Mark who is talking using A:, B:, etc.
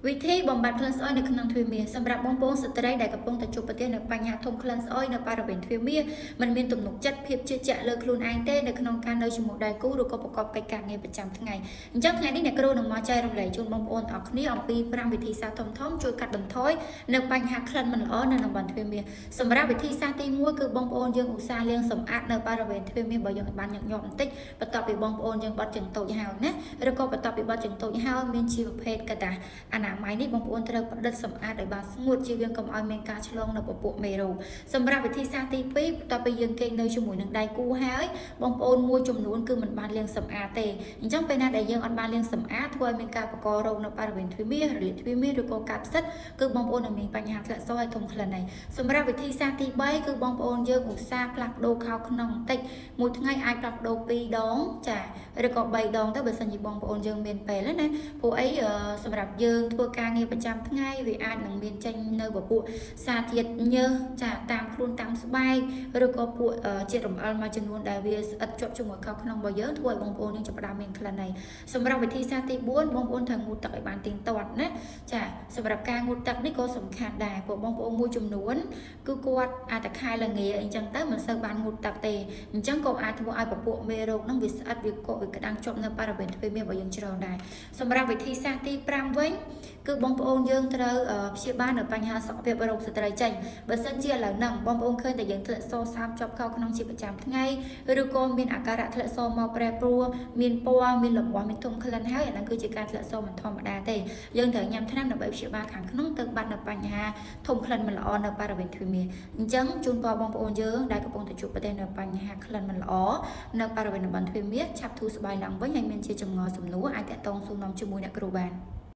A: វិធីបំបត្តិក្លិនស្អុយនៅក្នុងទ្វារមាសសម្រាប់បងប្អូនស្ត្រីដែលកំពុងតែជួបប្រទះនៅបញ្ហាធំក្លិនស្អុយនៅបរិវេណទ្វារមាសមិនមានទំនុកចិត្តភាពជឿជាក់លើខ្លួនឯងទេនៅក្នុងការនៅជាមួយដៃគូឬក៏ប្រកបកិច្ចការងារប្រចាំថ្ងៃអញ្ចឹងថ្ងៃនេះអ្នកគ្រូនឹងមកចែករំលែកជូនបងប្អូនអរគ្នាអំពី5វិធីសាស្ត្រធំៗជួយកាត់បន្ថយនៅបញ្ហាក្លិនមិនល្អនៅតំបន់ទ្វារមាសសម្រាប់វិធីសាស្ត្រទី1គឺបងប្អូនយើងឧស្សាហ៍លាងសម្អាតនៅបរិវេណទ្វារមាសបើយើងឲ្យបានញឹកញាប់បន្តិចបន្ទាប់ពីបងប្អូនយើងបត់ជើងតូចហើយណាឬក៏បន្ទាប់ពីបត់ជើងតូចហើយមានជាប្រភេទក្រដាសអនាម័យនេះបងប្អូនត្រូវផ្ដិតសម្អាតឲ្យបានស្ងួតជៀសវាងកុំឲ្យមានការឆ្លងនៅពពួកមេរោគសម្រាប់វិធីសាស្ត្រទី2បន្ទាប់ពីយើងគេងនៅជាមួយនឹងដៃគូហើយបងប្អូនមួយចំនួនគឺមិនបានលាងសម្អាតទេអញ្ចឹងពេលណាដែលយើងអត់បានលាងសម្អាតធ្វើឲ្យមានការបង្ករោគនៅបរិវេណទ្វារមាសរលាកទ្វារមាសឬក៏កាប់ផ្សិតគឺបងប្អូននឹងមានបញ្ហាធ្លាក់សហើយធំក្លិនហើយសម្រាប់វិធីសាស្ត្រទី3គឺបងប្អូនយើងឧស្សាហ៍ផ្លាស់ប្ដូរខោក្នុងបន្តិចមួយថ្ងៃអាចផ្លាស់ប្ដូរ2ដងចាឬក៏3ដងទៅបើសិនជាបងប្អូនយើងមានពេលណាព្រោះអីសម្រាប់យើងធ្វើការងារប្រចាំថ្ងៃវាអាចនឹងមានចេញនៅពពួកសារធាតុញើសចាតាមខ្លួនតាមស្បែកឬក៏ពួកជាតិរំអិលមួយចំនួនដែលវាស្អិតជាប់ជាមួយខោក្នុងរបស់យើងធ្វើឲ្យបងប្អូនយើងចាប់ផ្ដើមមានក្លិនហើយសម្រាប់វិធីសាស្ត្រទី4បងប្អូនត្រូវងូតទឹកឲ្យបានទៀងទាត់ណាចាសម្រាប់ការងូតទឹកនេះក៏សំខាន់ដែរព្រោះបងប្អូនមួយចំនួនគឺគាត់អាចតែខែល្ងាអីចឹងទៅមិនសូវបានងូតទឹកទេអញ្ចឹងក៏អាចធ្វើឲ្យពពួកមេរោគហ្នឹងវាស្អិតវាកកវាក្តាំងជាប់នៅបរិវេណទ្វារមាសរបស់យើងច្រើនដែរសម្រាប់វិធីសាស្ត្រទី5វិញគឺបងប្អូនយើងត្រូវព្យាបាលនៅបញ្ហាសុខភាពរោគស្ត្រីចេញបើសិនជាឥឡូវហ្នឹងបងប្អូនឃើញតែយើងធ្លាក់សសើមជាប់ខោក្នុងជាប្រចាំថ្ងៃឬក៏មានអាការៈធ្លាក់សមកប្រែប្រួលមានពណ៌មានលំវាស់មានធំក្លិនហើយអាហ្នឹងគឺជាការធ្លាក់សមិនធម្មតាទេយើងត្រូវញ៉ាំថ្នាំដើម្បីព្យាបាលខាងក្នុងទៅបាត់នៅបញ្ហាធំក្លិនមិនល្អនៅបរិវេណទ្វារមាសអញ្ចឹងជូនពរបងប្អូនយើងដែលកំពុងតែជួបប្រទះនៅបញ្ហាក្លិនមិនល្អនៅបរិវេណតំបន់ទ្វារមាសឆាប់ធូរស្បើយឡើងវិញហើយមានជាចម្ងល់សំណួរអាចតាក់ទងសួរនាំជាមួយអ្នកគ្រូបាន។